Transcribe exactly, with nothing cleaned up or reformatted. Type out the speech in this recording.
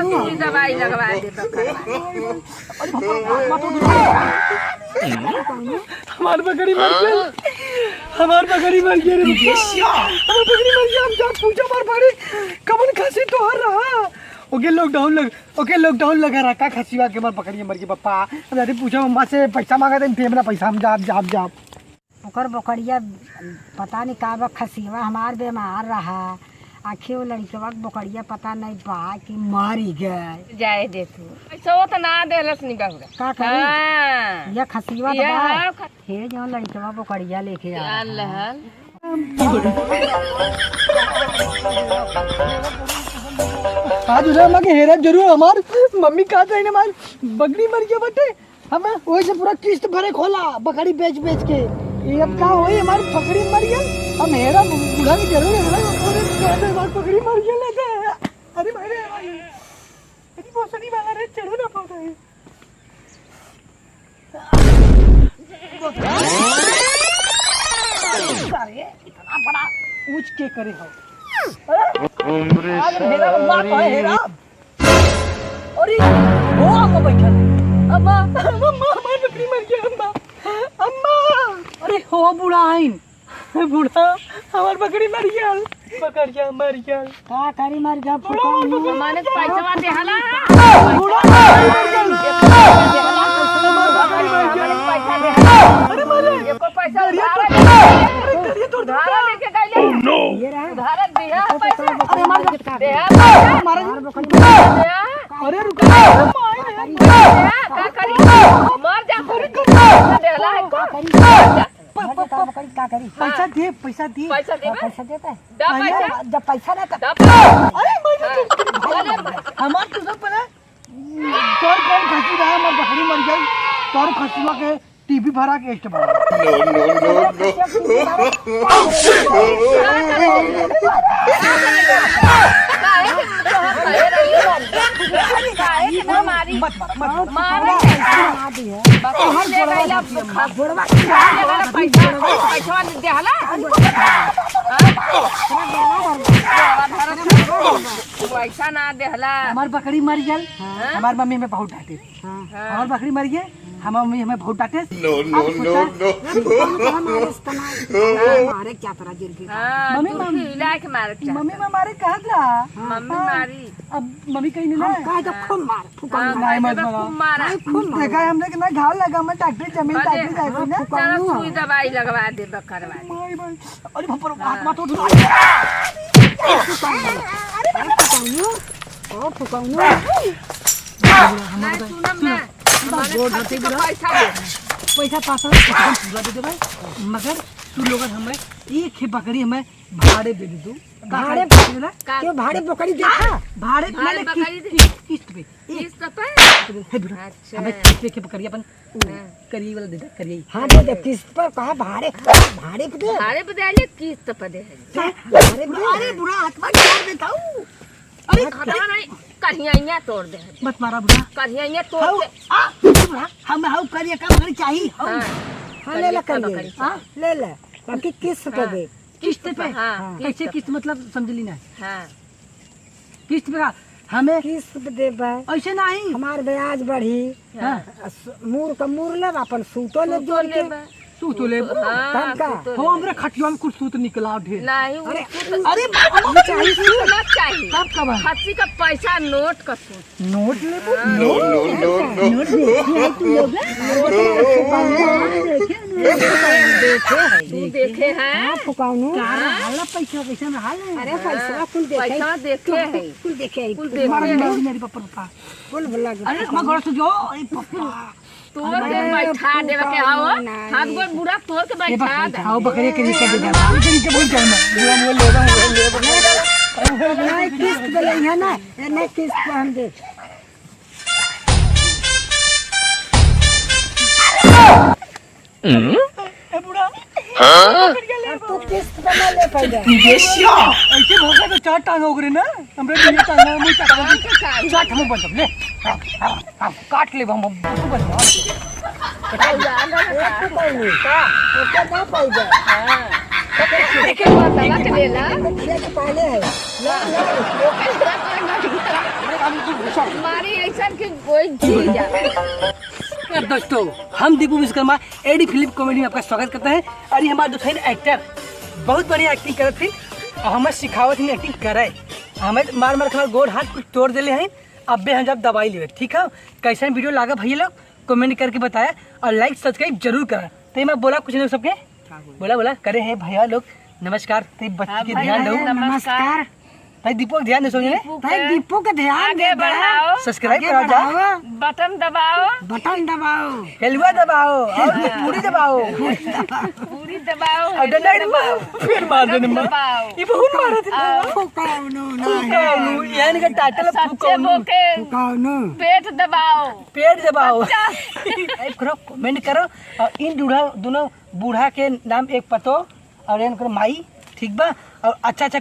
सुई दवाई लगवा दे, बकरवा। हमार बकरी मर गई, हमार बकरी मर गई रे। हमार बकरी मर गई, हम जा पूछा हमार बकरी कवन खसी तोहर रहा। ओके lockdown लग, ओके lockdown लगा रहा, का खसीवा के हमार बकरी मर गई पप्पा। अरे पूछा मम्मा से, पैसा मांगा दे, दे ना पैसा, हम जाब, जाब, जाब। ओकर बोकड़िया पता नहीं का बा, खसियवा हमार बेमार रहा, आखिर वो लड़िकवा के बोकड़िया पता नहीं बा कि मरी गए। जाए दे तू, पैसा वो तो ना देलस नी बहुरा। का करी? हाँ। ये खसियवा तो ये बा। है ख- हे जो लड़िकवा बोकड़िया लेके आ रहा। आज उधर मगे हेरा जरूर हमार मम्मी कहा जाए ना, हमार बकरी मर गया बटे। हम वही से पूरा किस्त भरे खोला, बकरी बेच बेच के। ये अब का होई, हमार बकरी मर गया। हम हेरा बूढ़ा के जरूर हेरा, हमार बकरी मर गया ना। अरे भाई रे भाई, अरे भोसड़ी वाला रे, चढ़ो ना पाता है। अरे इतना बड़ा ऊंच के करे हो। अरे, आज हेरा, माँ कहाँ हेरा? अरे, ओ अम्मा बैठल है। अम्मा, अम्मा, हमार बकरी मर गया, अम्मा। अम्मा। अरे, हो बूढ़ा आइन। बूढ़ा, हमार बकरी मर गया। बकरिया मर गया। का करी मर गया, बूढ़ा, फुकौनू? हमार बकरी मर गया। माने पैसवा देहला। बूढ़ा, हमार बकरी मर गया। हमार बकरी मर गया। पैसा देहला। अरे, मारे। एको पैसा उधार। अरे, करिए तोड़ दे। उधार लेके गइले। Oh, no। ये रहा। उधार दिया पैसा। अरे, मार दे। दिया पैसा। मार दे। दिया। अरे, रुको। दिया। का करी? मर जा, पूरी दुनिया देला है। का करी? मर जा। प-, प-, प-, का करी? पैसा दे, पैसा दे। पैसा देबे? हाँ, पैसा देबे। दा पहले पैसा। जब पैसा ना त-, दा पैसा। अरे, मर जा। हाँ। अरे, हमार तुझे पहले तोर कौन खसी रहा, हमार बकरी मर गई, तोर खसुआ के टीवी भरा के एस्ट भरा। No, no, no, no। काहे के ना मारी? मत मार, मत मार। मार। बकरी ले गइला, पैसा, पैसा देहला। पैसा ना देहला। हमार बकरी मर गल। हाँ। हमार मम्मी हमें बहुत डांटे। हाँ। हमार बकरी मर गए, हमार मम्मी हमें बहुत डांटे। No, no, अब सोचा, no, no। अरे, कौन कौन मारे इसका ना? मारे क्या तरह गिर गई? हाँ, मम्मी, तू मम्मी, खिला के मारे क्या मम्मी तरह? में मारे कहत रहा। हाँ। मम्मी हाँ। मारी। अब मम्मी कहीं नहीं हम ना। कहे तो हाँ। खूब मार, फुकौनू। हाँ, नहीं, मत जब मारो। खूब मारा। नहीं, खूब मार। देखा है हमने कितना घाव लगा, मैं डॉक्टर जमीन अरे, डॉक्टर जाए हाँ, ना। फुकौनू चलो, है। सुई दवाई लगवा दे, बकरवा दे। माई, माई। अरे बाप रे, हाँ। हाथ मत उठा। अरे फुकौनू, ओ फुकौनू। नहीं, सुनम ना। हमारे गोड़ किसी धरते को बुला। पैसा दे। पैसा पास है, पैसा पूरा दे दे भाई। मगर तू लोगन हमें एक ही बकरी हमें भाड़े दे दे तू। भाड़े? का? क्यों भाड़े बकरी दे? हाँ, भाड़े भाड़े मैंने बकरी किस्त, दे। किस्त, किस्त पे। किस्त पे? हे बुढ़ा, अच्छा। हमें किस्त पे के बकरी अपन उ हाँ। करिए वाला दे दे, करिए। हाँ, दे दे, किस्त पर कहा भाड़े, भाड़े पे दे। भाड़े पे दे, ले किस्त पे दे। हैं? भाड़े पे दे। अरे बुढ़ा, हाथ में जोड़ देता हूँ। अरे, हाँ, खतरा नहीं, करिया इया तोड़ दे। मत मारा बुढ़ा। करिया इया तोड़ हाउ, दे। आ, बुढ़ा, हम हाउ करिया का बकरी चाहिए, हाउ। हाँ, हाँ, ले ला करिया का करिए। बकरी हाँ, चाहिए। ले ले। बाकी किस्त पे हाँ। दे। किस्त पे? हाँ, हाँ। किस्त कैसे पे। किस्त मतलब समझ ली ना? हाँ। किस्त पे का? हमें किस्त पे देबे। ऐसे नहीं। हमार ब्याज बढ़ी। हाँ। आ, स-, मूर का मूर लेब, अपन सूतो लेब सूतो जोड़ के। लेबे। सूतो लेब। हाँ, तब का? सूतो हो, लेबे। हमरे खटिया में कुछ सूत निकला ढेर। नहीं, वो अरे, सूत, अरे, वो चाहिए सूत। सूत ना चाहिए। तब का बा? खस्सी का पैसा नोट का सूत। नोट लेबू? हाँ। No, no, no, no। नोट देखे है तू लोग? देखे है। तू देखे है? हाँ, फुकाउनु। का रहल पैसा, कैसन रहल है? अरे, हाँ, पैसा कुल देखे। पैसा देखे है। कुल देखे है। कुल देखे है। मार मेरी, मेरी पप्पा, पप्पा। कुल भला के अरे, पप्पा। हमार घर से जो, अरे, पप्पा। तोर के अरे, बैठा देवे के आओ। फुकाउनु ना। हाथ गोड़ बुरा तोर के ये बैठा बकरी दे। खाओ, बकरी के नीचे दे दे। बकरी के बोल जाओ ना। बुरा बोल ले, बुरा बोल ले, बुरा बोल ले। नहीं, किस्त पे ले है ना। ये नहीं, किस्त पे हम दे। ए बुढ़ा। हाँ? अब तू किस्त पे ना ले पाएगा। ऐसे भागा तो चार टांग हो गए ना। हमरे लिए टांग ना, मुझे टांग। चार टांग बन ले। हाँ, हाँ, हाँ, काट ले हम, हम, तू बन जा। एक तो कोई नहीं। का? ओके ना पाएगा। हाँ। एक एक बार लगा के ले ला। ये तो पहले है। ला, ला। मारी ऐसन कि कोई जी जाए। दोस्तों, हम दीपू विश्वकर्मा एडी फिल्म कॉमेडी में आपका स्वागत करते हैं। और ये हमारे दोस्त हैं एक्टर, बहुत बढ़िया एक्टिंग करत थे और हमें सिखावत हैं एक्टिंग करे। हमें मार मार के हमारे गोड़ हाथ कुछ तोड़ देले हैं। अबे हम जब दवाई लेवे, ठीक है? कैसन वीडियो लागा भैया लोग, कमेंट करके बताया और लाइक सब्सक्राइब जरूर करा। तो ये मैं बोला कुछ नहीं सबके, बोला बोला करे हैं भैया लोग। नमस्कार। ते बच्ची हाँ के भाई, ध्यान दो। नमस्कार। भाई दीपू के ध्यान दे, समझ में? दीपू भाई के दीपू के ध्यान आगे दे दे। बढ़ाओ। सब्सक्राइब आगे करा जा। बढ़ाओ। बटन दबाओ। बटन दबाओ। हेलुआ दबाओ और पूरी दबाओ। पूरी दबाओ, और हेलुआ डंडा दबाओ। फिर मार देने बटन मार। दबाओ। ये बहुत मारत है। आओ। फुकाउनु फुकाउनु, नहीं। यानी कि टाइटल सच्चे फुकाउनु। बोके। फुकाउनु। पेट दबाओ। पेट दबाओ। बच्चा। सब्सक्राइब करो, कमेंट करो और इन बूढ़ा, दोनों बूढ़ा के नाम एक पतो और इनकर माई, ठीक बा? और अच्छा अच्छा